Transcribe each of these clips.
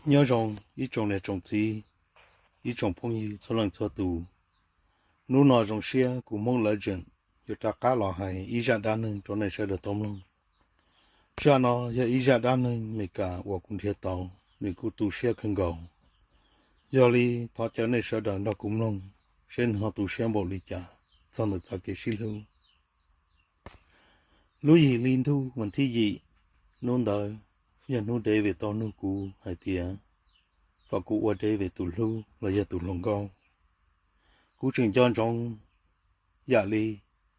Nyob zoo ib tsoom niam tsoom txiv, ib tsoom phooj ywg txhua leej txhua tus. Hnub no zoo siab kuv Hmoob Legend yuav rov qab los hais ib zaj dab neeg rau nej sawv daws tau mloog. Zaj no yog ib zaj dab neeg Meskas uas kuv nrhiav tau, nws kuj tu siab kawg nkaus. Yog li thov caw nej sawv daws nrog kuv mloog, seb nws ho tu siab npaum li cas txog ntawm txoj kev sib hlub. Lub yim hli ntuj vas thib yim, hnub ntawd yog hnub David tau nug kuv hais tias kom kuv ua David tus hlub los yog tus hluas nkauj. Kuv tseem nco ntsoov yam li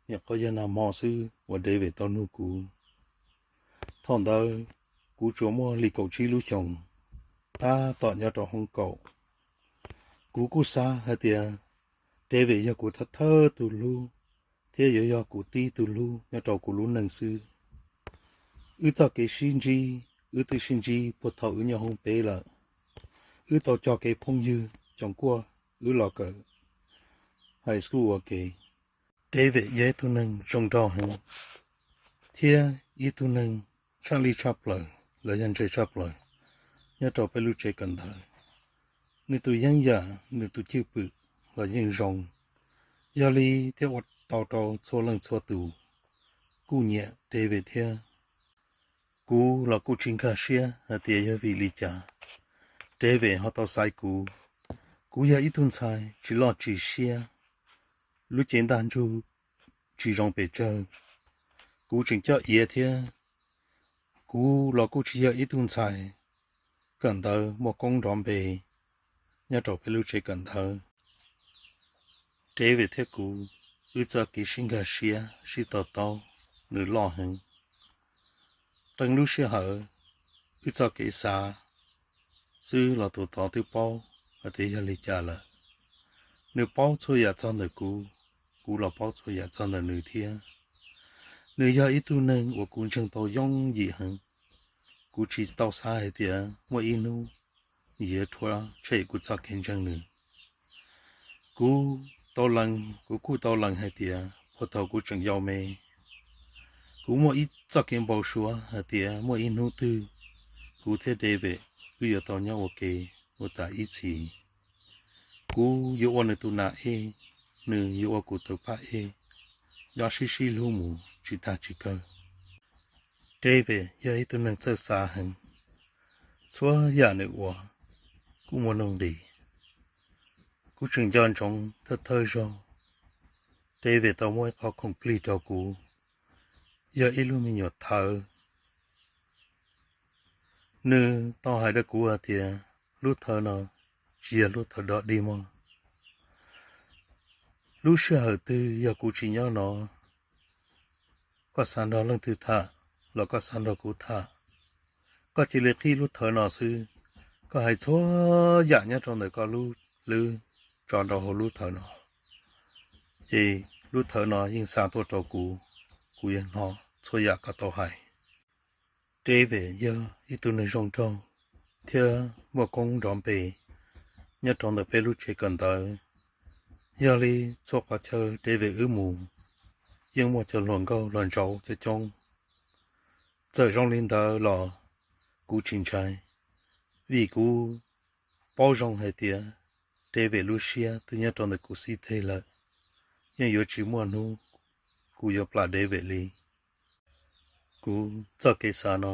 nyuam qhuav yog nag hmo xwb uas David tau nug kuv. Thaum ntawd kuv tsuas muaj li kaum tsib lub xyoos, tab tom nyob rau hoob kaum. Kuv kuj xav hais tias David yog kuv thawj thawj tus hlub, thiab yuav yog kuv tib tus hlub nyob rau kuv lub neej xwb. Wb txoj kev sib ntsib, wb twb sib ntsib puag thaum wb nyob hoob peb lawm. Wb tau cog kev phooj ywg coom kuaj wb los kawm high school ua ke. David yog ib tug neeg zoo nraug heev, thiab ib tug neeg tshaj lij tshaj plaws los yog ntse tshaj plaws nyob rau peb lub tsev kawm ntawv. Nws tus yeeb yam, nws tus cwj pwm los yeej zoo, yog li thiaj ua tau rau txhua leej txhua tus kuj nyiam David thiab. Kuv los kuj tsis nkag siab hais tias yog vim li cas David ho tau xaiv kuv. Kuv yog ib tug ntxhais tsis loj tsis siab, lub cev ntaj ntsug tsis zoo pes tsawg. Kuv tseem coj iav thiab. Kuv los kuj tsis yog ib tug ntxhais kawm ntawv muaj koob nrov npe nyob rau peb lub tsev kawm ntawv. David thiab kuv, wb txoj kev sib nkag siab sib to taub nws loj heev. Qee lub sij hawm wb txoj kev xav xwb los tus tod twb paub hais tias yog li cas lawm. Nws paub txhua yam txog ntawm kuv, kuv los paub txhua yam txog ntawm nws thiab. Nws yog ib tug neeg uas kuv ntseeg tau yooj yim heev. Kuv tsis tau xav hais tias muaj ib hnub nws yuav rhuav tshem kuv txoj kev ntseeg nws. Kuv tau lees, kuv kuj tau lees hais tias puag thaum kuv tseem yau me, kuv muaj ib txoj kev npau suav hais tias muaj ib hnub twg kuv thiab David wb yuav tau nyob ua ke mus tas ib txhis. Kuv yuav ua nws tus nam ej, nws yuav ua kuv tus phab ej, nyob sib sib hlub mus tsis tag tsis kawg. David yog ib tug neeg txawj xav heev, txhua yam nws ua kuj muaj nuj nqis. Kuv tseem nco ntsoov thawj thawj zaug David tau muab ib qho khoom plig rau kuv, yog ib lub me nyuam thawv. Nws tau hais rau kuv hais tias lub thawv no tsis yog lub thawv dog dig mog. Lub sij hawm twg yog kuv tsis nyob no, koj xav nrog leej twg tham los koj xav nrog kuv tham, koj cia li qhib lub thawv no xwb. Koj hais txhua yam nyob rau ntawm koj lub hlwb tso rau hauv lub thawv no, ces lub thawv no yeej xa tuaj rau kuv, kuv yeej hnov txhua yam koj tau hais. David yog ib tug neeg zoo nraug thiab muaj koob nrov npe nyob rau ntawm peb lub tsev kawm ntawv. Yog li txhua qhov chaw David wb mus, yeej muaj cov hluas nkauj hluas nraug coob coob. Txawm zoo li ntawd los kuv tsis ntshai, vim kuv paub zoo hais tias David lub siab twb nyob rau ntawm kuv xib teg lawm, yeej yuav tsis muaj hnub kuv yuav plam David li. Kuv txoj kev xav no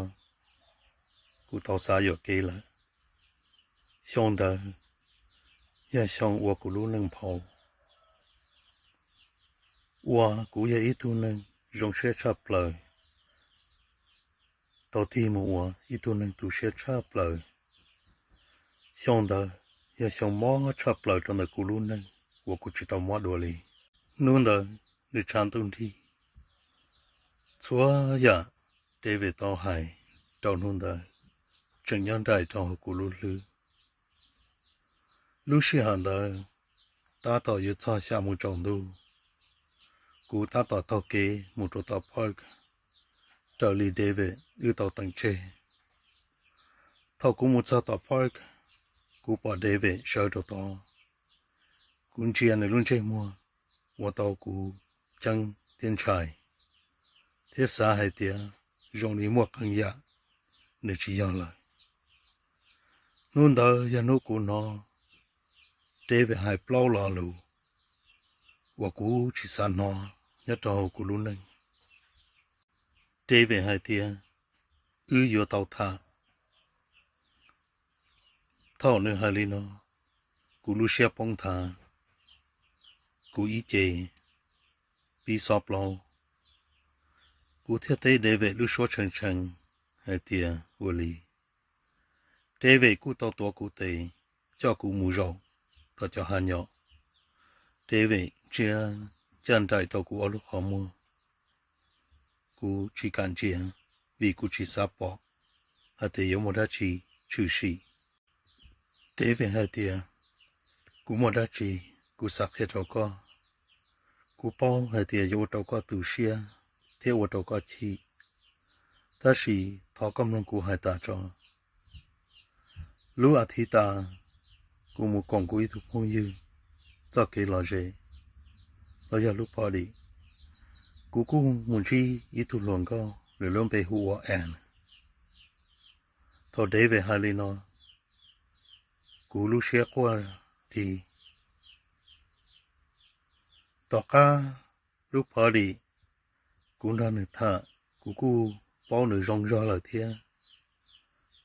kuv tau xav yuam kev lawm. Xyoo ntawd yog xyoo ua kuv lub neej phau, ua kuv yog ib tug neeg zoo siab tshaj plaws, tau tig mus ua ib tug neeg tu siab tshaj plaws. Xyoo ntawd yog xyoo mob tshaj plaws rau ntawm kuv lub neej uas kuv tsis tau mob dua li. Hnub ntawd nws tshav ntuj nrig, txhua yam David tau hais rau hnub ntawd tseem nyob nraim rau hauv kuv lub hlwb. Lub sij hawm ntawd tab tom yuav txog xya mus tsaus ntuj, kuv tab tom taug kev mus rau tom park raws li David wb tau teem tseg. Thaum kuv mus txog tom park, kuv pom David sawv rau tod. Kuv ntsia nws lub ntsej muag ua tau kuv ceeb thiab ntshai, thiab xav hais tias zoo li muaj qee yam nws tsis yog lawm. Hnub ntawd yog hnub kuv hnov David hais plaub lo lus uas kuv tsis xav hnov nyob rau hauv kuv lub neej. David hais tias, wb yuav tau tham. Thaum nws hais li no, kuv lub siab poob nthav, kuv ib ce pib xob plaub. Kuv thiaj teb David lub suab tshee tshee hais tias, ua li. David kuj tau tuav kuv tes coj kuv mus zaum tom cov hav nyom. David ntsia ncaj nraim rau kuv ob lub qhov muag. Kuv tsis kam ntsia, vim kuv tsis xav pom hais tias yuav muaj dab tsi tshwm sim. David hais tias, kuv muaj dab tsi kuv xav qhia rau koj. Kuv paub hais tias yuav ua rau koj tu siab thiab ua rau koj chim, tab sis thov koj mloog kuv hais tas tso. Lub a thiv tas, kuv mus koom kuv ib tug phooj ywg txoj kev lom zem los yog lub party. Kuv kuj mus ntsib ib tug hluas nkauj, nws lub npe hu ua Ann. Thaum David hais li no, kuv lub siab quaj dhi. Tom qab lub party, kuv nrog nws tham, kuv kuj paub nws zoo zog lawm thiab.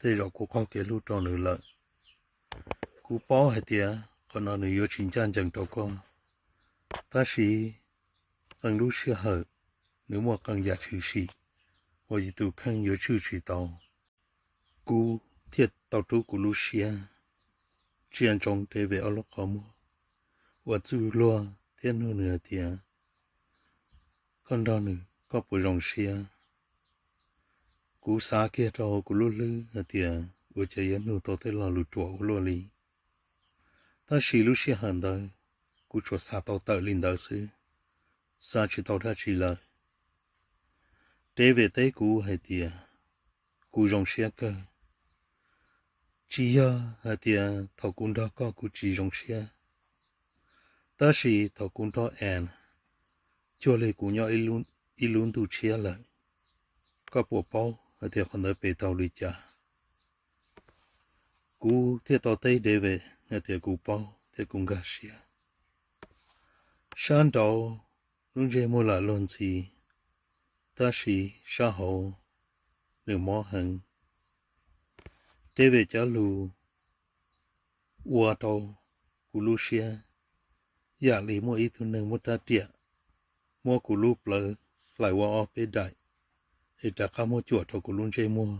Tej zaum kuv qaug kev hlub rau nws lawm. Kuv paub hais tias qhov no nws yuav tsis ncaj ncees rau koj, tab sis qee lub sij hawm nws muaj qee yam tshwm sim uas yus tus kheej yuav tswj tsis tau. Kuv thiaj tau rub kuv lub siab, ntsia ntsoov David ob lub qhov muag uas txwj luag thiab nug nws hais tias, koj nrog nws koj puas zoo siab? Kuv xav kiag rau hauv kuv lub hlwb hais tias ua cas yuav nug tau tej lo lus ruam ua luaj li. Tab sis lub sij hawm ntawd kuv tsuas xav tau tawm li ntawd xwb, xav tsis tau dab tsi lawm. David teb kuv hais tias, kuv zoo siab kawg. Tsis yog hais tias thaum kuv nrog koj kuv tsis zoo siab, tab sis thaum kuv nrog Ann, cuag li kuv nyob ib lub ntuj tshiab lawm. Koj puas paub hais tias qhov ntawd pes tau li cas? Kuv thiaj tau teb David hais tias kuv paub thiab kuv nkag siab. Sab nraud lub ntsej muag lam luag ntxhi, tab sis sab hauv nws mob heev. David cov lus ua rau kuv lub siab yam li muaj ib tug neeg muab rab riam muab kuv lub plawv hlais ua ob peb daim, es rov qab muab cuam rau kuv lub ntsej muag,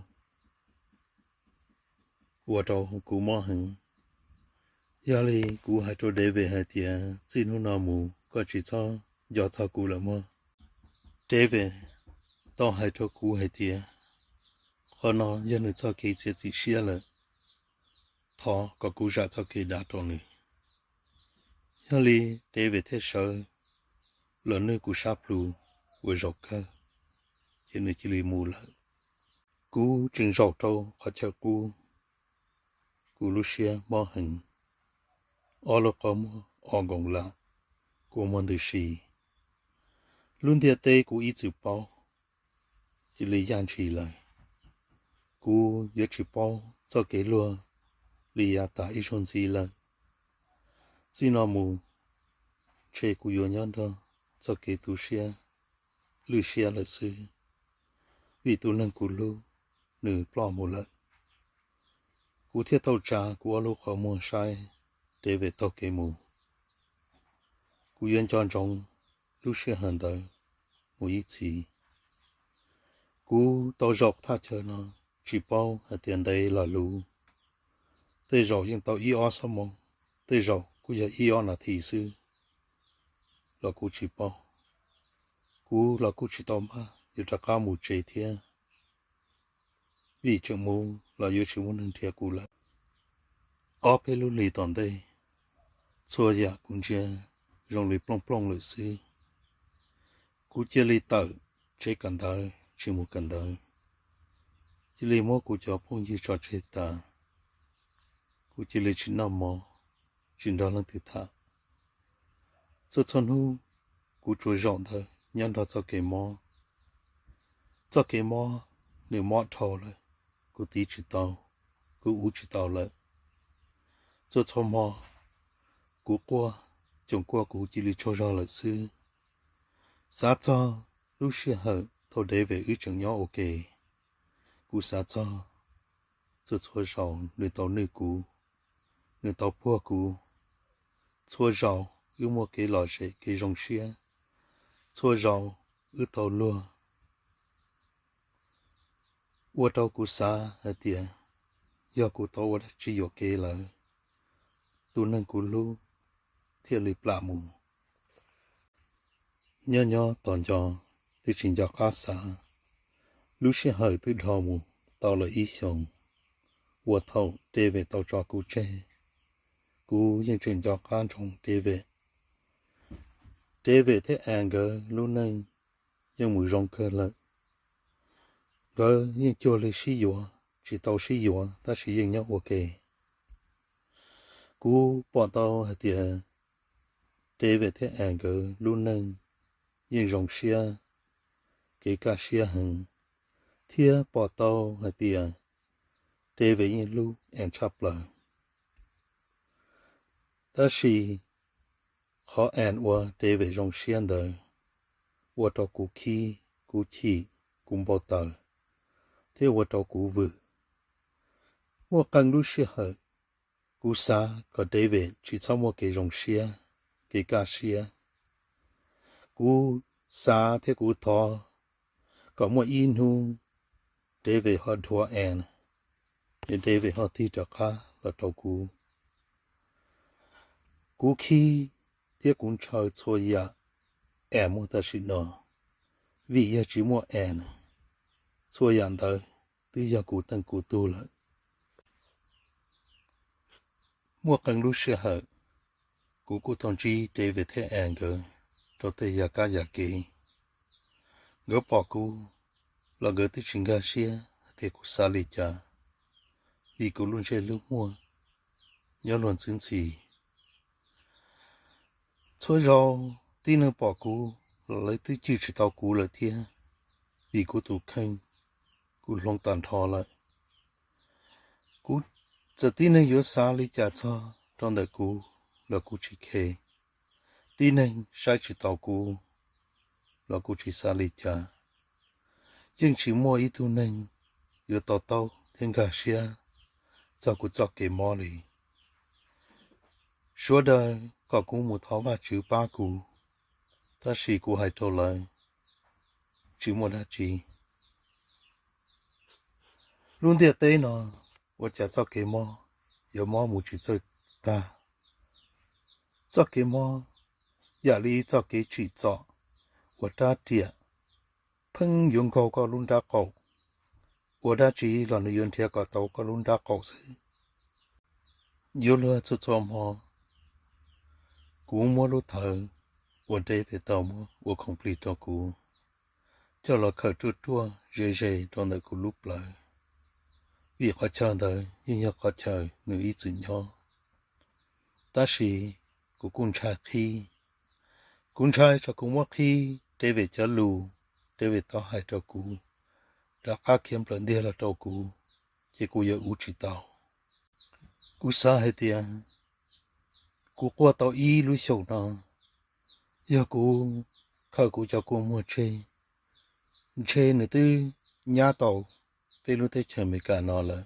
ua rau kuv mob heev. Yog li kuv hais rau David hais tias, txij hnub no mus koj tsis txhob nco txog kuv lawm mog. David tau hais rau kuv hais tias, qhov no yog nws txoj kev txiav txim siab lawm, thov kom kuv zam txoj kev dav rau nws. Yog li David thiaj sawv los nwj kuv sab plhu uas zaum kawg, ces nws cia li mus lawm. Kuv tseem zaum rau qhov chaw qub, kuv lub siab mob heev, ob lub qhov muag o nkoos lam kua muag ntws si. Lub ntiaj teb kuv ib txwm paub cia li yaj ntshis lawm. Kuv yuav tsis paub txoj kev luag li yav tas ib zaug ntxiv lawm. Txij no mus, ntshe kuv yuav nyob nrog txoj kev tu siab lwj siab lawm xwb, vim tus neeg kuv hlub nws ploj mus lawm. Kuv thiaj tau tsa kuv ob lub qhov muag saib David taug kev mus. Kuv yuav nco ntsoov lub sij hawm ntawd mus ib txhis. Kuv tau zaum thaj chaw no tsis paub hais tias ntev los luv, tej zaum yeej tau ib ob xuab moos, tej zaum kuj yog ib ob nas this xwb los kuv tsis paub. Kuv los kuj tsis tau npaj yuav rov qab mus tsev thiab, vim tseem mus los yuav tsis muaj neeg nrhiav kuv lawm. Ob peb lub hlis tom ntej, txhua yam kuv ntsia zoo li plooj plooj lawm xwb. Kuv cia li tawm tsev kawm ntawv tsis mus kawm ntawv, cia li muab kuv cov phooj ywg tso tseg tas. Kuv cia li tsis noj mov, tsis nrog leej twg tham. Txhua txhua hnub kuv tsuas zaum ntawd nyob nrog txoj kev mob. Txoj kev mob nws mob dhau lawm, kuv tiv tsis tau, kuv ua tsis tau lawm. Txhua txhua hmo kuv quaj, coom kuaj kuv cia li tsaug zog lawm xwb. Xav txog lub sij hawm thaum David wb tseem nyob ua ke, kuv xav txog txhua txhua zaus nws tau nwj kuv, nws tau puag kuv, txhua zaus wb muaj kev lom zem kev zoo siab, txhua zaus wb tau luag, ua rau kuv xav hais tias yog kuv tau ua dab tsi yuam kev lawm, tus neeg kuv hlub thiaj li plam mus. Nyob nyob tos nco, twb tsis nco qab xav, lub sij hawm twb dhau mus tau lawm ib xyoos, uas thaum David tau tso kuv tseg, kuv yeej tseem nco qab ntsoov David. David thiab Ann nkawd lub neej yeej mus zoo kawg lawm. Nkawd yeej cuag li sib yuav tsis tau sib yuav tab sis yeej nyob ua ke. Kuv pom tau hais tias David thiab Ann nkawd lub neej yeej zoo siab, kev kaj siab heev, thiab pom tau hais tias David yeej hlub Ann tshaj plaws. Tab sis qhov Ann ua David zoo siab ntawd ua rau kuv khib, kuv chim, kuv npau taws, thiab ua rau kuv vwm. Muaj qee lub sij hawm kuv xav kom David tsis txhob muaj kev zoo siab, kev kaj siab. Kuv xav thiab kuv thov kom muaj ib hnub David ho dhuav Ann, es David ho tig rov qab los rau kuv. Kuv khib thiab kuv ntshaw txhua yam Ann muaj tam sim no, vim yog tsis muaj Ann, txhua yam ntawd twb yog kuv teej kuv tug lawm. Muaj qee lub sij hawm, kuv kuj tau ntsib David thiab Ann nkawd rau tej yam kab yam kev. Nkawd pom kuv los nkawd twb tsis nkag siab hais tias kuv xav li cas, vim kuv lub ntsej lub muag nyob luag ntxwb ntxhi. Txhua zaus tib neeg pom kuv los lawv twb cim tsis tau kuv lawm thiab, vim kuv tus kheej kuv hloov tag nrho lawm. Kuv, txawm tib neeg yuav xav li cas txog rau ntawm kuv los kuv tsis khe, tib neeg saib tsis taus kuv los kuv tsis xav li cas. Yeej tsis muaj ib tug neeg yuav to taub thiab nkag siab txog kuv txoj kev mob li. Sawv daws kom kuv mus thov Vajtswv pab kuv, tab sis kuv hais rau lawv, tsis muaj dab tsi. Lub ntiaj teb no ua cas txoj kev mob yuav mob mus tsis txawj tag. Txoj kev mob yam li txoj kev tsim txom uas rab riam pheej yuav nkaug koj lub nrab qaum, ua dab tsi los nws yuav nrhiav kom tau koj lub nrab qaum xwb. Yuav luag txhua txhua hmo, kuv muab lub thawv uas David tau muab ua khoom plig rau kuv, coj los khawm ruaj ruaj ze ze rau ntawm kuv lub plawv, vim qhov chaw ntawd yeej yog qhov chaw nws ib txwm nyob. Tab sis kuv kuj ntshai qhib. Kuv ntshai tsam kuv muab qhib David cov lus David tau hais rau kuv rov qab khiav nplawm ntiag los rau kuv, ces kuv yuav ua tsis tau. Kuv xav hais tias kuv quaj tau ib lub xyoos no, yog kuv khaws kuv cov kua muag tseg, ntshe nws twb nyab tau peb lub teb chaws Amelikas no lawm.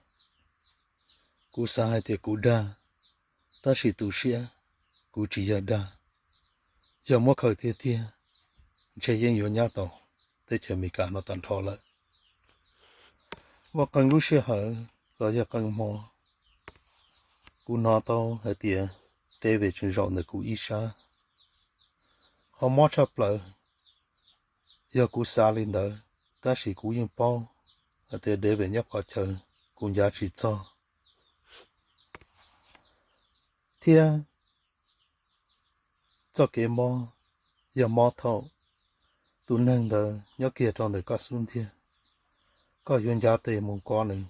Kuv xav hais tias kuv dag, tab sis tu siab, kuv tsis yog dag. Yog muab khaws tiag tiag, ntshe yeej yuav nyab tau teb chaws Amelikas no tag nrho lawm. Muaj qee lub sij hawm los yog qee hmo, kuv hnov tau hais tias David tseem zaum ntawm kuv ib sab. Qhov mob tshaj plaws, yog kuv xav li ntawd, tab sis kuv yeej paub hais tias David nyob qhov chaw kuv ncav tsis txog. Thiab txoj kev mob yog mob thaum tus neeg ntawd nyob kiag rau ntawm koj xub ntiag, koj yuav ncav tes mus kov nws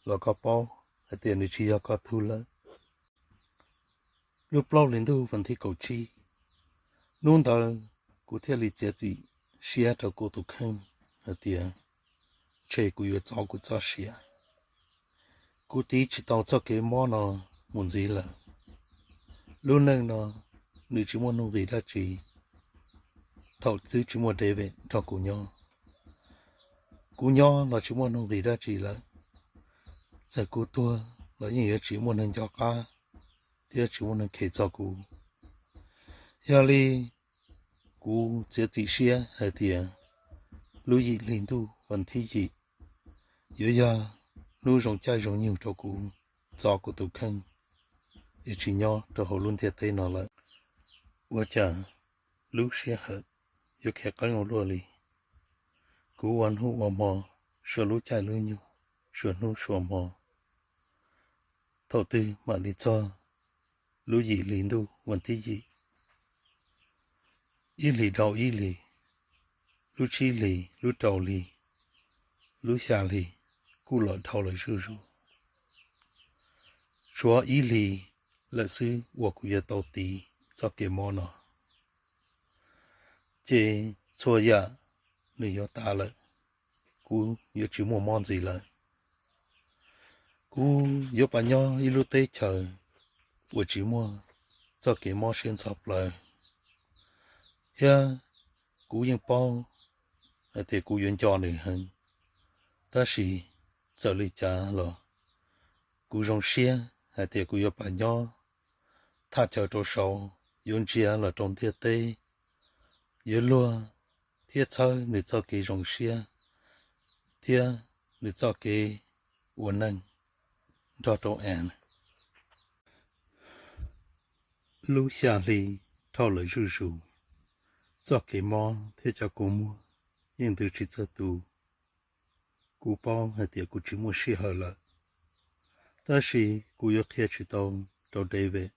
los koj paub hais tias nws tsis yog koj tug lawm. Lub plaub hlis ntuj vas thib kaum tsib, hnub ntawd kuv thiaj li txiav txim siab rau kuv tus kheej hais tias ntshe kuv yuav txov kuv txoj sia. Kuv tiv tsis tau txoj kev mob no mus ntxiv lawm. Lub neej no nws tsis muaj nuj nqis dab tsi thaum twb tsis muaj David nrog kuv nyob. Kuv nyob los tsis muaj nuj nqis dab tsi lawm, txawm kuv tuag los yeej yuav tsis muaj neeg nco qab thiab tsis muaj neeg khes txog kuv. Yog li kuv txiav txim siab hais tias lub yim hli ntuj vas thib yim yuav yog hnub zoo caij zoo nyoog rau kuv txo kuv tus kheej es tsis nyob rau hauv lub ntiaj teb no lawm. Ua cas lub sij hawm yuav kheev qeeb ua luaj li? Kuv ua hnub ua hmo, sua lub caij lub nyoog, sua hnub sua hmo, thaum twg mam li txog lub yim hli ntuj vas thib yim? Ib hlis dhau ib hlis, lub tsib hlis, lub rau hlis, lub xya hlis kuj los dhau lawm zuj zus. Tshuav ib hlis lawm xwb uas kuv yuav tau tiv txoj kev mob no, ces txhua yam nws yuav tas lawm, kuv yuav tsis muaj mob ntxiv lawm. Kuv yuav pab nyob ib lub teb chaws uas tsis muaj txoj kev mob siab ntxhov plaws, thiab kuv yeej paub hais tias kuv yuav nco nws heev. Tab sis txawm li cas los kuv zoo siab hais tias kuv yuav pab nyob thaj chaw rau saud, yuav ntsia los rau ntiaj teb, yuav luag thiab txhawb nws txoj kev zoo siab thiab nws txoj kev ua neej nrog rau Ann. Lub xya hli dhau lawm zuj zus, txoj kev mob thiab cov kua muag yeej ntws tsis txawj tu. Kuv paub hais tias kuv tsis muaj sij hawm lawm, tab sis kuv yuav qhia tsis tau rau David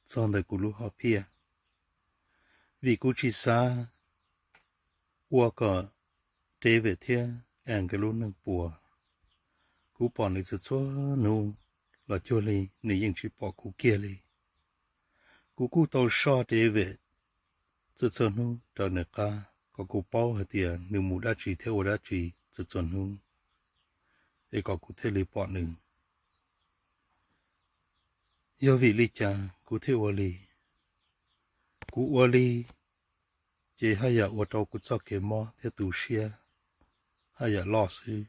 txog ntawm kuv lub hom phiaj, vim kuv tsis xav ua kom David thiab Ann nkawd lub neej puas. Kuv pom nws txhua txhua hnub los cuag li nws yeej tsis pom kuv kiag li. Kuv kuj tau soj David txhua txhua hnub raws nws qab kom kuv paub hais tias nws mus dab tsi thiab ua dab tsi txhua txhua hnub, es kom kuv thiaj li pom nws. Yog vim li cas kuv thiaj ua li? Kuv ua li ces haj yam ua rau kuv txoj kev mob thiab tu siab haj yam loj xwb.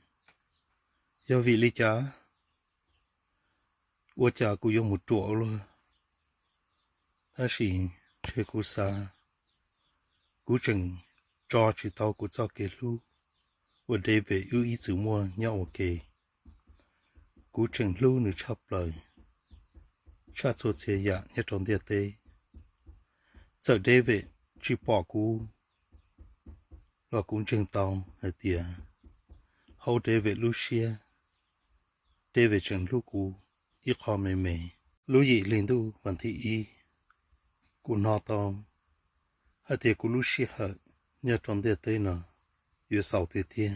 Yog vim li cas? Ua cas kuv yuav mus ruam ua luaj? Tab sis ntshe kuv xav, kuv tseem tso tsis tau kuv txoj kev hlub uas David wb ib txwm muaj nyob ua ke. Kuv tseem hlub nws tshaj plaws, tshaj txhua txhia yam nyob rau ntiaj teb. Txawm David tsis pom kuv los kuv ntseeg tau hais tias hauv David lub siab, David tseem hlub kuv ib qho me me. Lub yim hli ntuj vas thib ib, kuv hnov tau hais tias kuv lub sij hawm nyob rau ntiaj teb no yuav xaus tiag tiag.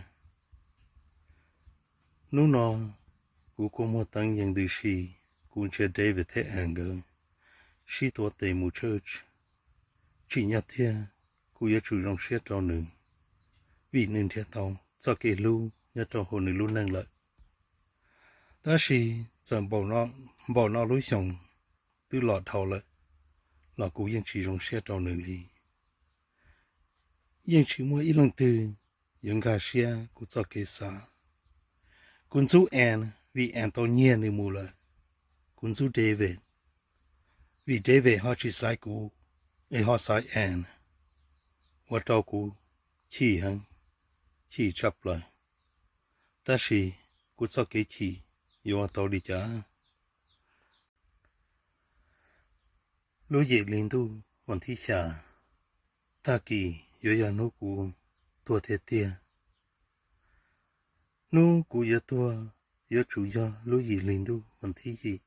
Hnub no kuv kua muag teev yees ntws si, kuv ntsia David thiab Ann nkawd sib tuav tes mus church. Tsim nyog tiag kuv yuav tsum zoo siab rau nws, vim nws nrhiav tau txoj kev hlub nyob rau hauv nws lub neej lawm. Tab sis txawm npaum no lub xyoos twb los dhau lawm los kuv yeej tsis zoo siab rau nws li. Yeej tsis muaj ib leej twg yuav nkag siab kuv txoj kev xav. Kuv ntxub Ann vim Ann tau nyiag nws mus lawm. Kuv ntxub David vim David ho tsis xaiv kuv, es ho xaiv Ann, ua rau kuv chim heev, chim tshaj plaws. Tab sis kuv txoj kev chim yuav ua tau li cas? Lub yim hli ntuj vas thib xya, tag kis yuav yog hnub kuv tuag tiag tiag. Hnub kuv yuav tuag yuav tsum yog lub yim hli ntuj vas thib yim,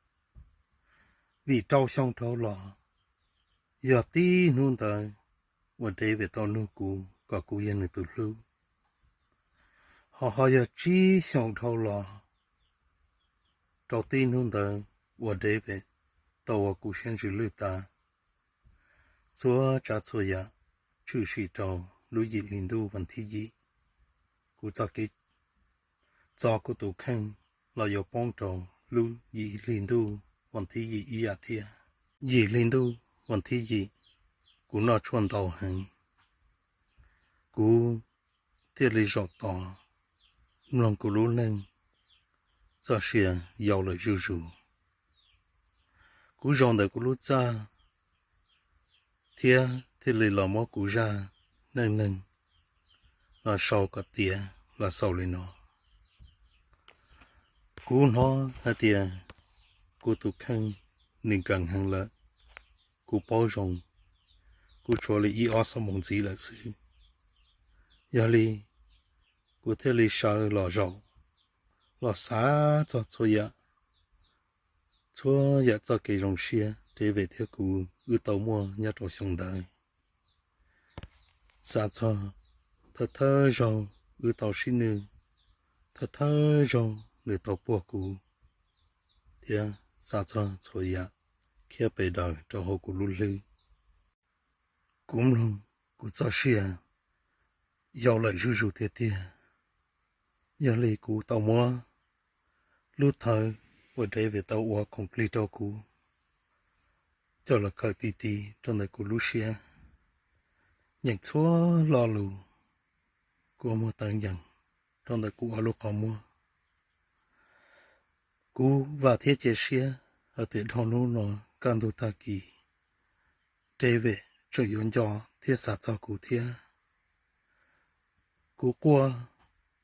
vim rau xyoo dhau los yog tib hnub ntawd uas David tau nug kuv kom kuv yog nws tus hlub. Ho ho yog tsib xyoos dhau los rau tib hnub ntawd uas David tau ua kuv siab ntsws lwj tas. Txhua tsav txhua yam tshwm sim rau lub yim hli ntuj vas thib yim. Kuv txoj kev txo kuv tus kheej los yuav poob rau lub yim hli ntuj vas thib yim ib yam thiab. Yim hli ntuj vas thib yim, kuv noj tshuaj ntau heev, kuv thiaj li zaum tos mloog kuv lub neej txoj sia yau lawm zuj zus. Kuv zaum ntawm kuv lub txaj thiab thiaj li los muab kuv zaj neej neeg no sau kom tiav los xaus li no. Kuv hnov hais tias kuv tus kheej nws nkees heev lawm, kuv paub zoo, kuv tshuav li ib ob xuab moos ntxiv lawm xwb. Yog li kuv thiaj li sawv los zaum, los xav txog txhua yam, txhua yam txoj kev zoo siab David thiab kuv wb tau muaj nyob rau xyoo ntawd. Xav txog thawj thawj zaug wb tau sib ntsib, thawj thawj zaug nws tau puag kuv, thiab xav txog txhua yam khiab pes daws rau hauv kuv lub hlwb. Kuv mloog kuv txoj sia yau lawm zuj zus tiag tiag. Yog li kuv tau muab lub thawv uas David tau ua khoom plig rau kuv coj los khaws ti ti rau ntawm kuv lub siab, nyeem txhua lo lus, kuv muag teev yees rau ntawm kuv ob lub qhov muag. Kuv vam thiab cia siab hais tias dhau hnub no kaj ntug tag kis, David tseem yuav nco thiab xav txog kuv thiab. Kuv quaj,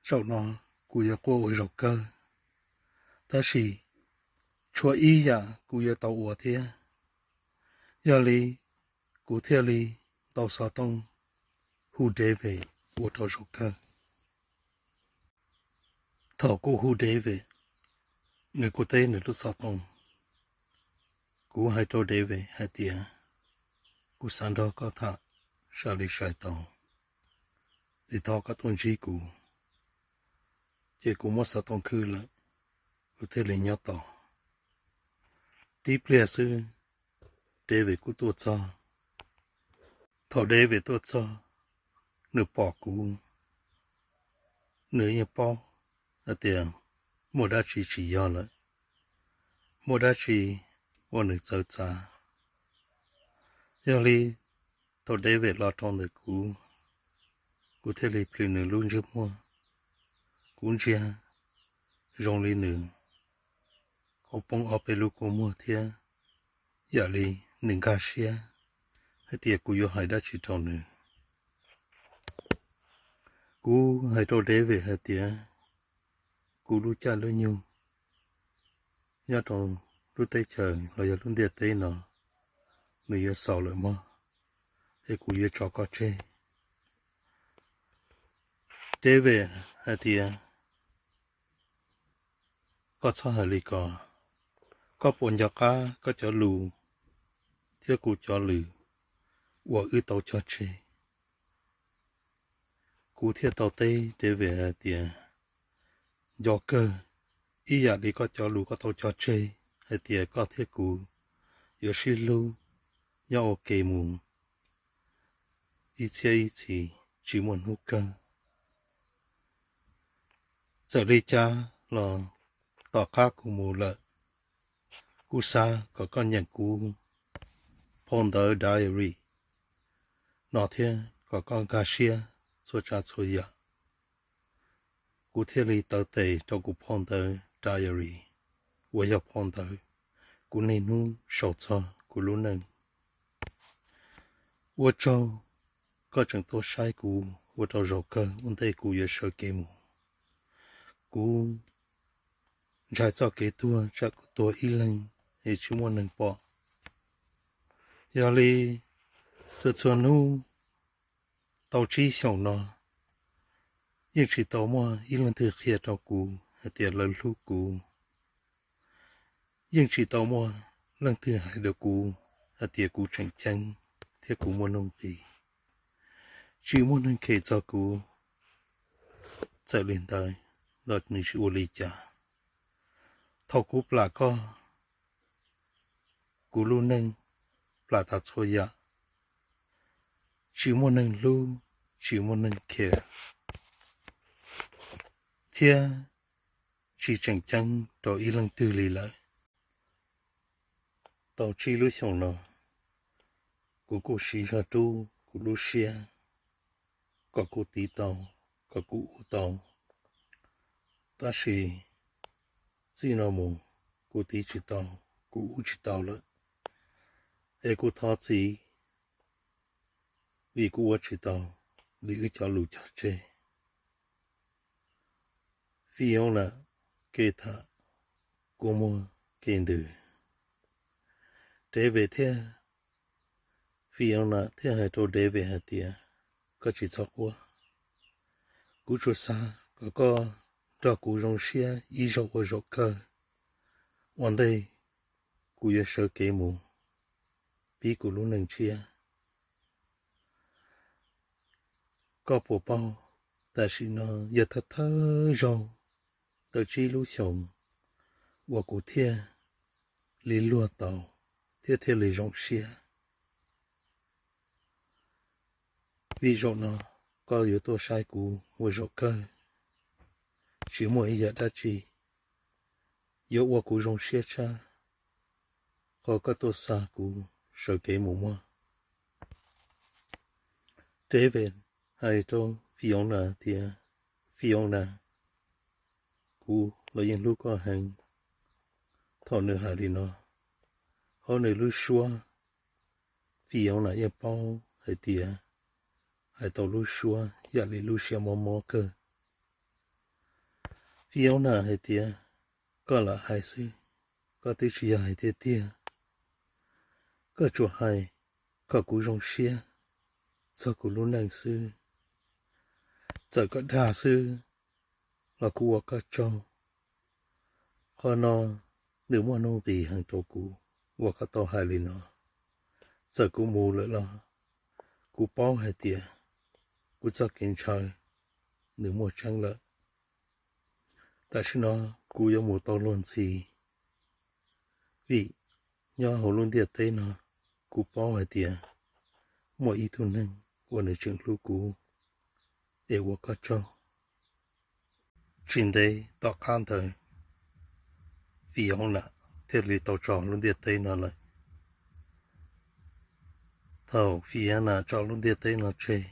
zaum no kuv yuav quaj ua zaum kawg, tab sis tshuav ib yam kuv yuav tau ua thiab. Yog li kuv thiaj li ntaus xov tooj hu David ua rau zaum kawg. Thaum kuv hu David, nws kuj teb nws lub xov tooj. Kuv hais rau David hais tias, kuv xav nrog koj tham sai li sai tau, es thov koj tuaj ntsib kuv. Ces kuv muab xov tooj khwb lawm, kuv thiaj li nyob tos. Tib pliag xwb, David kuj tuaj txog. Thaum David tuaj txog, nws pom kuv, nws yeej paub hais tias muaj dab tsi tsis yog lawm, muaj dab tsi ua nws txawv txav. Yog li thaum David los rau ntawm kuv, kuv thiaj li plhws nws lub ntsej muag. Kuv ntsia zoo li nws kuj poob ob peb lub kua muag thiab, yam li nws nkag siab hais tias kuv yuav hais dab tsi rau nws. Kuv hais rau David hais tias kuv lub caij lub nyoog nyob rau lub teb chaws los yog lub ntiaj teb no nws yuav xaus lawm mog, es kuv yuav tso koj tseg. David hais tias, koj txhob hais li ko, koj puas nco qab koj cov lus thiab kuv cov lus uas wb tau cog tseg? Kuv thiaj tau teb David hais tias, nco kawg, ib yam li koj cov lus koj tau cog tseg hais tias koj thiab kuv yuav sib hlub nyob ua ke mus ib txhiab ib txhis tsis muaj hnub kawg. Txawm li cas los tom qab kuv mus lawm, kuv xav kom koj nyeem kuv phau ntawv diary no thiab kom koj nkag siab txhua tsav txhua yam. Kuv thiaj li taw tes rau kuv phau ntawv diary uas yog phau ntawv kuv niaj hnub sau txog kuv lub neej. Ua tsaug koj tseem tuaj saib kuv ua rau zaum kawg ua ntej kuv yuav sawv kev mus. Kuv ntshai txoj kev tuag tsam kuv tuag ib leeg es tsis muaj neeg pom. Yog li txhua txhua hnub tau tsib xyoos no yeej tsis tau muaj ib leej twg qhia rau kuv hais tias lawv hlub kuv. Yeej tsis tau muaj leej twg hais rau kuv hais tias kuv tseem ceeb thiab kuv muaj nuj nqis. Tsis muaj neeg khem txog kuv. Txawm li ntawd los nws tsis ua li cas. Thaum kuv plam koj, kuv lub neej plam tas txhua yam. Tsis muaj neeg hlub, tsis muaj neeg khem, thiab tsis tseem ceeb rau ib leej twg li lawm. Tau tsib lub xyoos no, kuv kuj siv zog rub kuv lub siab kom kuv tiv tau, kom kuv ua tau. Tab sis txij no mus kuv tiv tsis tau, kuv ua tsis tau lawm. Es kuv thov txim vim kuv ua tsis tau li wb cov lus cog tseg. Fiona kev tham kuj muaj kev ntws. David thiab, Fiona thiaj hais rau David hais tias, koj tsis txhob quaj, kuv tsuas xav kom koj nrog kuv zoo siab ib zaug ua zaum kawg, ua ntej kuv yuav sawv kev mus pib kuv lub neej tshiab. Koj puas paub, tam sim no yog thawj thawj zaug ntawm tsib lub xyoos uas kuv thiaj li luag tau thiab thiaj li zoo siab. Vim zaum no koj yuav tuaj saib kuv ua zaum kawg, tsis muaj ib yam dab tsi yuav ua kuv zoo siab tshaj qhov koj tuaj xa kuv sawv kev mus muag. David hais rau Fiona tias, Fiona, kuv los yeej hlub koj heev. Thaum nws hais li no, hauv nws lub suab, Fiona yeej paub hais tias hais tau lub suab yam li lub siab mob mob kawg. Fiona hais tias, koj lam hais xwb, koj twb tsis yog hais tiag tiag. Koj tsuas hais kom kuv zoo siab txog kuv lub neej xwb. Txawm koj dag xwb los kuv ua koj tsaug. Qhov no nws muaj nuj nqis heev rau kuv uas koj tau hais li no. Txawm kuv mus lawm los kuv paub hais tias kuv txoj kev ntshaw nws muaj tseeb lawm. Tam sim no kuv yuav mus tau luag ntxhi, vim nyob hauv lub ntiaj teb no kuv paub hais tias muaj ib tug neeg uas nws tseem hlub kuv, es ua koj tsaug. Tsis ntev tom qab ntawd, Fiona thiaj li tau tso lub ntiaj teb no lawm. Thaum Fiona tso lub ntiaj teb no tseg,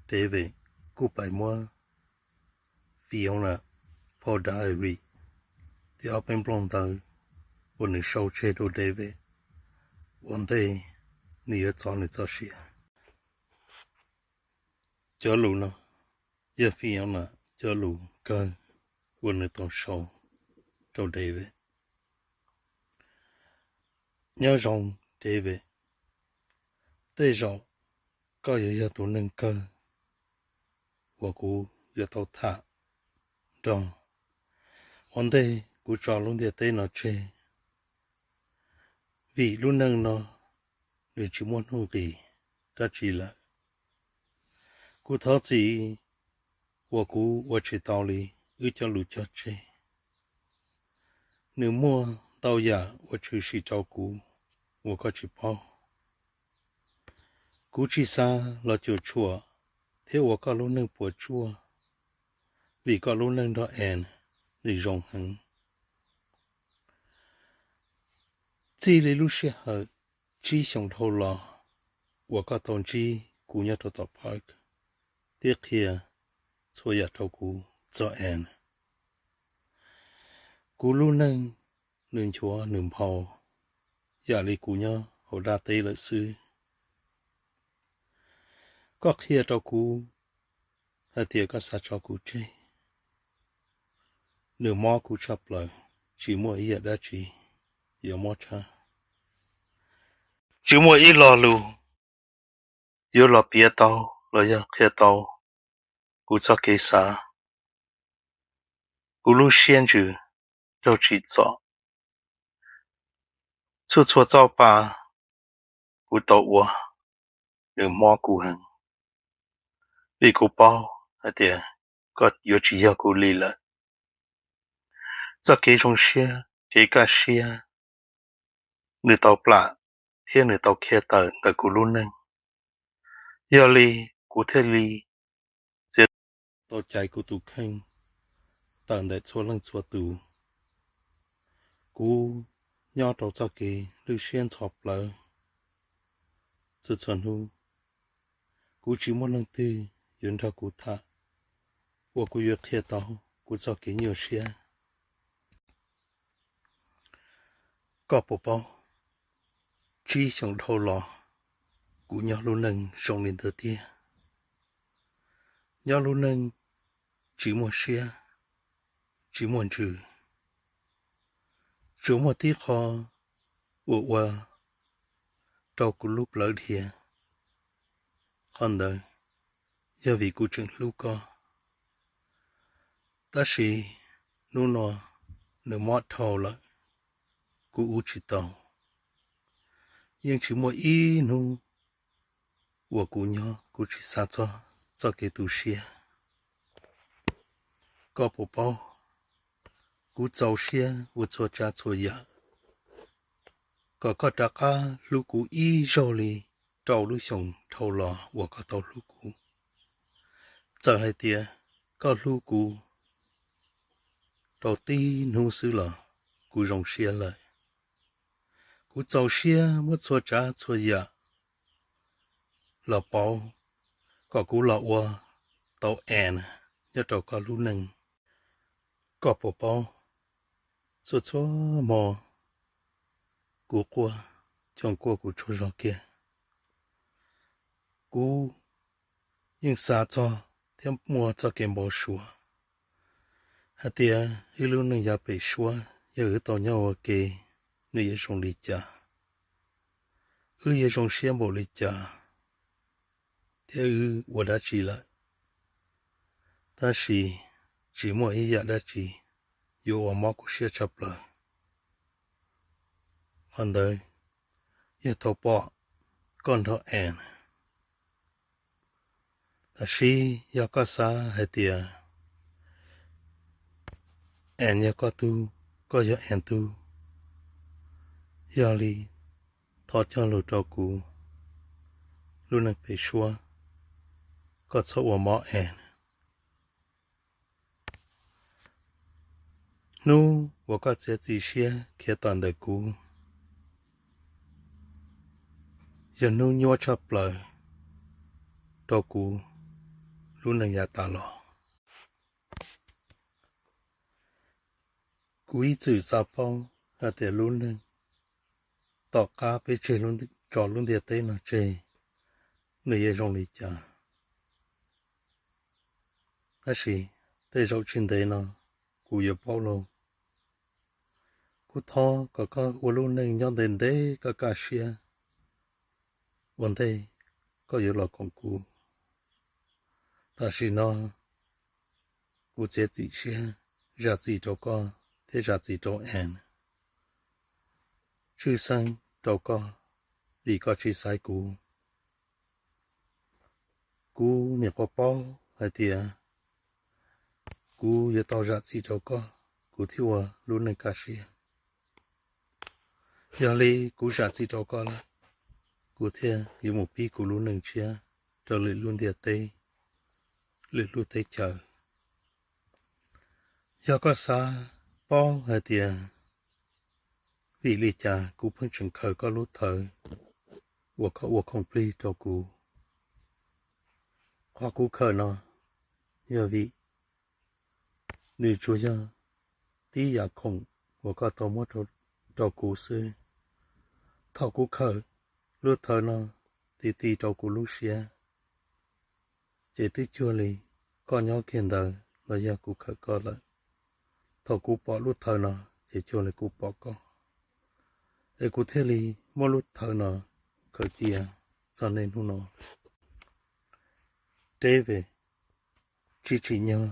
David kuj pais muab Fiona phau diary thiab ob peb nplooj ntawv uas nws sau tseg rau David ua ntej nws yuav txov nws txoj sia. Cov lus no yog Fiona cov lus kawg uas nws tau sau rau David. Nyob zoo David, tej zaum koj yuav yog tus neeg kawg uas kuv yuav tau tham nrog ua ntej kuv tso lub ntiaj teb no tseg, vim lub neej no nws tsis muaj nuj nqis dab tsi lawm. Kuv thov txim uas kuv ua tsis tau li wb cov lus cog tseg. Nws muaj ntau yam uas tshwm sim rau kuv uas koj tsis paub. Kuv tsis xav los cuam tshuam thiab ua koj lub neej puas tsuaj, vim koj lub neej nrog Ann nws zoo heev. Txij li lub sij hawm tsib xyoos dhau los uas koj tau ntsib kuv nyob rau tom park thiab qhia txhua yam rau kuv txog Ann, kuv lub neej nws nchuav nws nphau yam li kuv nyob hauv dab teb lawm xwb. Koj qhia rau kuv hais tias koj xav tso kuv tseg. Nws mob kuv tshaj plaws, tsis muaj ib yam dab tsi yuav mob tshaj. Tsis muaj ib lo lus yuav los piav tau los yog qhia tau kuv txoj kev xav. Kuv lub siab ntsws raug tsim txom, txhua txhua txoj pa kuv tau ua, nws mob kuv heev, vim kuv paub hais tias koj yuav tsis yog kuv li lawm. Txoj kev zoo siab, kev kaj siab, nws tau plam thiab nws tau khiav tawm ntawm kuv lub neej. Yog li kuv thiaj li txiav tau caiv kuv tus kheej tawm ntawm txhua leej txhua tus. Kuv nyob rau txoj kev lwj siab ntxhov plawv txhua txhua hnub. Kuv tsis muaj leej twg yuav nrog kuv tham uas kuv yuav qhia tau kuv txoj kev nyuaj siab. Koj puas paub, tsib xyoos dhau los kuv nyob lub neej zoo li ntawd tiag. Nyob lub neej tsis muaj siab, tsis muaj ntsws, tsuas muaj tib qho uas ua rau kuv lub plawv dhia. Qhov ntawd yog vim kuv tseem hlub koj. Tab sis hnub no nws mob dhau lawm, kuv ua tsis tau. Yeej tsis muaj ib hnub uas kuv nyob kuv tsis xav txog txoj kev tu siab. Koj puas paub, kuv txaus siab ua txhua tsav txhua yam kom koj rov qab hlub kuv ib zaug li rau lub xyoos dhau los uas koj tau hlub kuv. Txawm hais tias koj hlub kuv rau tib hnub xwb los kuv zoo siab lawm. Kuv txaus siab muab txhua tsav txhua yam los pauv kom kuv los ua tau Ann nyob rau koj lub neej. Koj puas paub, txhua txhua hmo kuv quaj, coj kuaj kuv tsaug zog kiag. Kuv yeej xav txog thiab muaj txoj kev npau suav hais tias wb lub neej yav pem suab yog wb tau nyob ua ke, nws yuav zoo li cas, wb yuav zoo siab npaum li cas, thiab wb ua dab tsi lawm. Tab sis tsis muaj ib yam dab tsi yuav ua mob kuv siab tshaj plaws. Qhov ntawd yog thaum pom koj nrog Ann. Tab sis yog koj xav hais tias Ann yog koj tug, koj yog Ann tug, yog li thov cog lus rau kuv, lub neej pem suab koj txhob ua mob Ann. Hnub uas koj txiav txim siab khiav tawm ntawm kuv yog hnub nyuaj tshaj plaws rau kuv lub neej yav tas los. Kuv ib txwm xav paub hais tias lub neej tom qab peb tseg tso lub ntiaj teb no tseg, nws yuav zoo li cas. Tab sis tej zaum tsis ntev no kuv yuav paub lauj. Kuv thov kom koj ua lub neej nyob ntev ntev koj kaj siab, ua ntej koj yuav los koom kuv. Tam sim no kuv txiav txim siab zam txim rau koj thiab zam txim rau Ann. Tshwj xeeb rau koj vim koj tsis xaiv kuv. Kuv nyuam qhuav paub hais tias kuv yuav tau zam txim rau koj, kuv thiaj ua lub neej kaj siab. Yog li kuv zam txim rau koj lawm, kuv thiaj yuav mus pib kuv lub neej tshiab rau lwm lub ntiaj teb, lwm lub teb chaws. Yog koj xav paub hais tias vim li cas kuv pheej tseem khaws koj lub thawv uas koj ua khoom plig rau kuv, qhov kuv khaws no yog vim nws tsuas yog tib yam khoom uas koj tau muab rau kuv xwb. Thaum kuv khaws lub thawv no ti ti rau kuv lub siab, ces twb cuag li koj nyob kiag ntawd los yog kuv khaws koj lawm. Thaum kuv pom lub thawv no ces cuag li kuv pom koj, es kuv thiaj li muab lub thawv no khaws cia txog niaj hnub no. Deb ve, tsis tsim nyog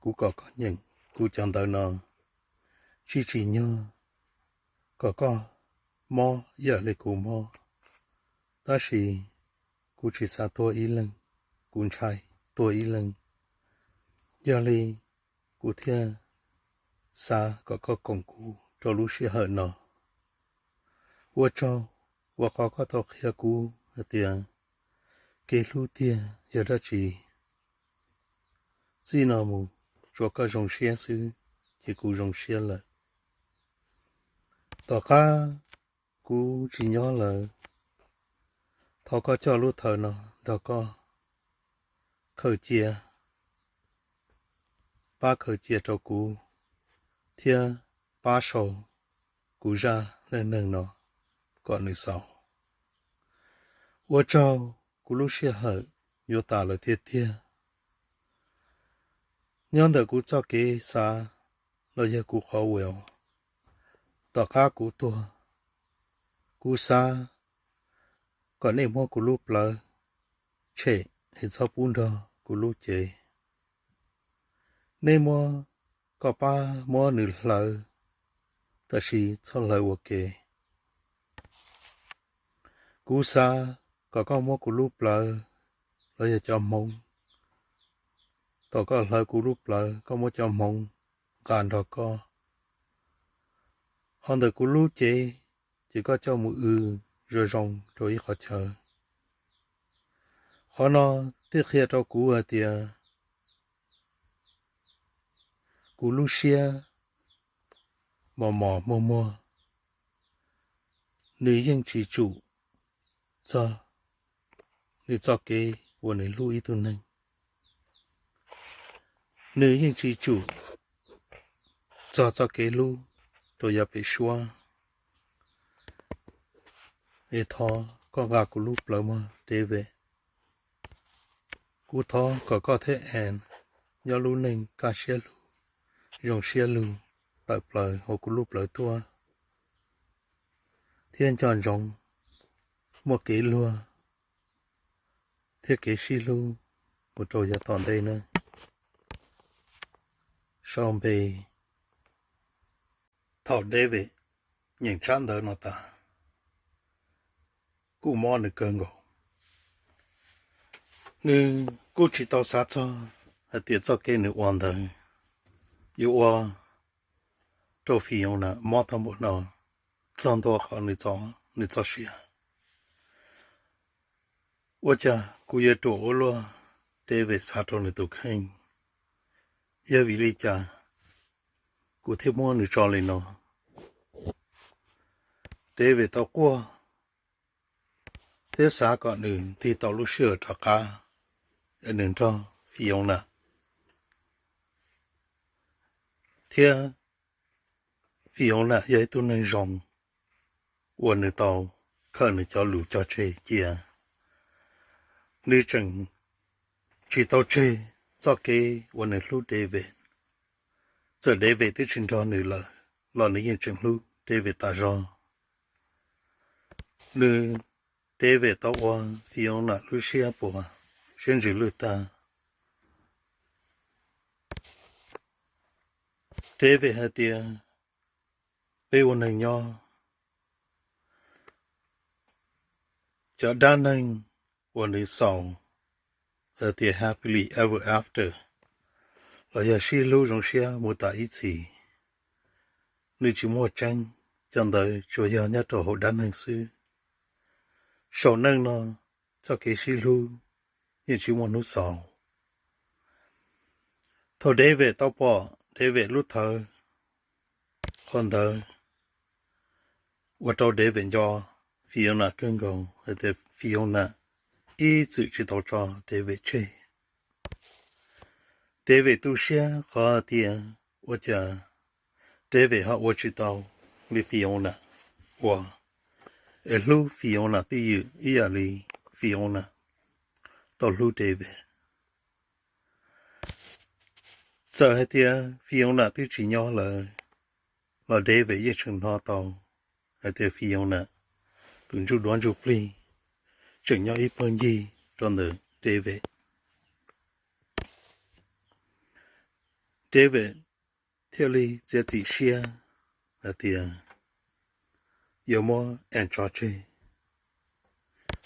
kuv kom koj nyeem kuv cov ntawv no, tsis tsim nyog kom koj mob ib yam li kuv mob, tab sis kuv tsis xav tuag ib leeg, kuv ntshai tuag ib leeg. Yog li kuv thiaj xav kom koj koom kuv rau lub sij hawm no. Ua tsaug uas qhov koj tau qhia kuv hais tias kev hlub tiag yog dab tsi. Txij no mus tsuas koj zoo siab xwb ces kuv zoo siab lawm. Tom qab kuv tsis nyob lawm, thov koj coj lub thawv no nrog koj khaws cia, pab khaws cia rau kuv thiab pab sau kuv zaj neej neeg no kom nws xaus. Ua tsaug, kuv lub sij hawm yuav tas lawm tiag tiag. Nyob ntawm kuv txoj kev xav los yog kuv qhov uas tom qab kuv tuag, kuv xav kom nej muab kuv lub plawv tshem es txhob pub nrog kuv lub cev. Nej muab, koj pab muab nws hlawv, tab sis txhob hlawv ua ke. Kuv xav kom koj muab kuv lub plawv los yog cov hmoov, thaum koj hlawv kuv lub plawv koj muab cov hmoov nqa nrog koj. Ho ntawm kuv lub cev, ces koj coj mus w zoo zoo rau ib qhov chaw. Qhov no thiaj qhia rau kuv hais tias kuv lub siab mos mos muag muag, nws yeej tsis tsum txog nws txoj kev uas nws hlub ib tug neeg. Nws yeej tsis tsum txog txoj kev hlub rau yav pem suab. Es thov koj nqa kuv lub plawv mog David. Kuv thov kom koj thiab Ann nyob lub neej kaj siab lug, zoo siab lug, tawm plaws hauv kuv lub plawv tuaj, thiab nco ntsoov muaj kev luag thiab kev sib hlub mus rau yav tom ntej nawb. Sau npe. Thaum David nyeem tsab ntawv no tas, kuj mob nws kawg nkaus. Nws kuj tsis tau xav txog hais tias txoj kev nws ua ntawd yuav ua rau Fiona mob tag npaum no, txog ntua qhov nws txo, nws txo sia. Ua cas kuv yuav ruam ua luaj, David xav rau nws tus kheej. Yog vim li cas kuv thiaj muab nws tso li no? David tau quaj thiab xav kom nws tig tau lub sij hawm rov qab es nws nrog Fiona. Thiab Fiona yog ib tug neeg zoo uas nws tau khaws nws cov lus cog tseg cia. Nws tseem tsis tau tseg txoj kev uas nws hlub David. Txawm David twb tsis nrog nws lawm los nws yeej tseem hlub David tas zog. Nws, David tau ua Fiona lub siab puas, siab ntsws lwj tag. David hais tias peb ua neeg nyob, cov dab neeg uas nws xaus hais tias happily ever after los yog sib hlub zoo siab mus tas ib txhis, nws tsis muaj tseeb. Cov ntawd tsuas yog nyob rau hauv dab neeg xwb. Saum neej no txoj kev sib hlub yeej tsis muaj hnub xaus. Thaum David tau pom David lub thawv, qhov ntawd ua rau David nco Fiona kawg nkaus hais tias Fiona ib txwm tsis tau tso David tseg. David tu siab qhov hais tias ua cas David ho ua tsis tau li Fiona ua, es hlub Fiona twj ywm ib yam li Fiona tau hlub David. Txawm hais tias Fiona twb tsis nyob lawm, los David yeej tseem hnov tau hais tias Fiona tus ntsuj duab ntsuj plig tseem nyob ib pawg ncig rau ntawm David. David thiaj li txiav txim siab hais tias yuav muab Ann tso tseg.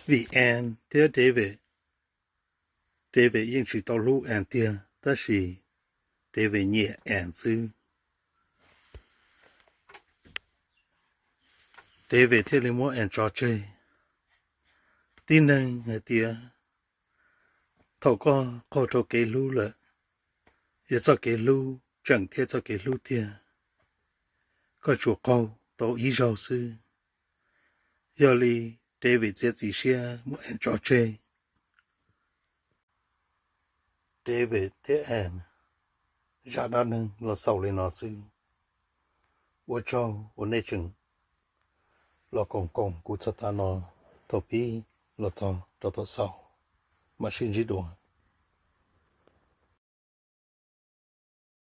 Vim Ann thiab David, David yeej tsis tau hlub Ann tiag, tab sis David nyiam Ann xwb. David thiaj li muab Ann tso tseg. Tib neeg hais tias thaum koj qaug rau kev hlub lawm, yog txoj kev hlub tseem thiab txoj kev hlub tiag, koj tsuas qaug tau ib zaug xwb. Yog li David txiav txim siab muab Anne tso tseg. David thiab Anne zaj dab neeg los xaus li no xwb. Ua tsaug uas nej tseem los koom koom kuv txog tav no thaum pib los txog rau thaum xaus. Mam sib ntsib dua.